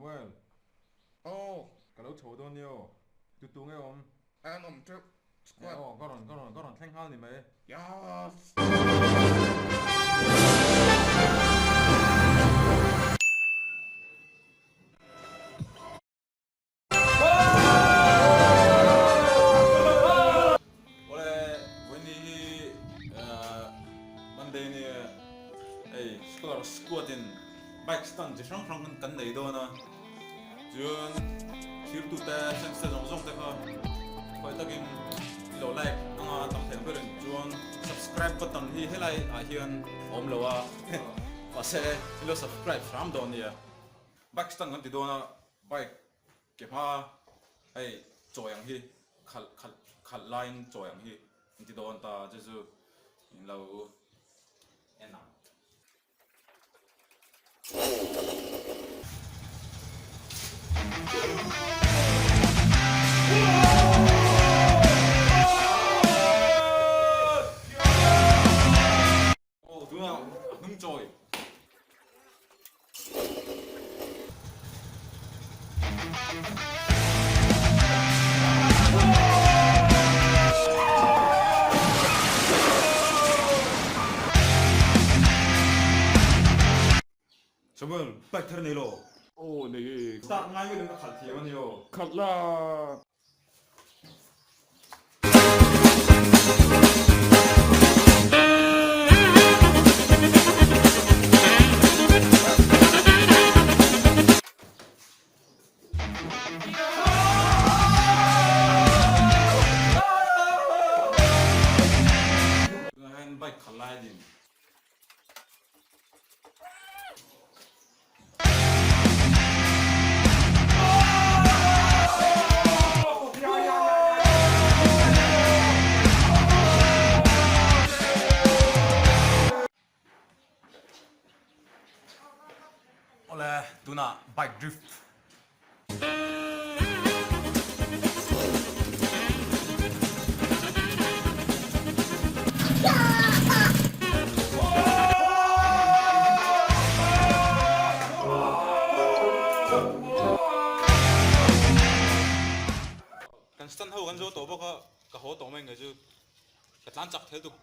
Samuel. Aw. Ka lo chho dawn nia aw. Tu tu nge awm? An awm teuh. Squad. Aw, ka rawn, ka rawn, ka rawn thleng nghal ni mai. Yes. Awle, vawiin hi Monday nia hei Scholar Squad in bike stand chi hrang hrang kan nei dawn a, chuan thirtute fans te zawng zawng te kha khawi takin i lo like anga tam thei ang berin chuan subscribe button hi helai ah hian a awm lo a, mahse i lo subscribe hram dawn nia. Bike stand kan ti dawn a, bike ke hma hei chawi ang hi khalh khalh khalh laiin chawi ang hi an ti dawn ta chu chu in lo en ang. Aw tunah a hnung chawi. Samuel, bike thar nei lo. Aw nei e. Start ngai ngawt in ka khalh thiam a ni aw. Khalh la. Tunah hian bike khalh lai a din. Awle, tunah bike drift. Kan stand ho kan zo tawh bawk a, ka haw tawh mai nge chu ka tlan chak thel tuk.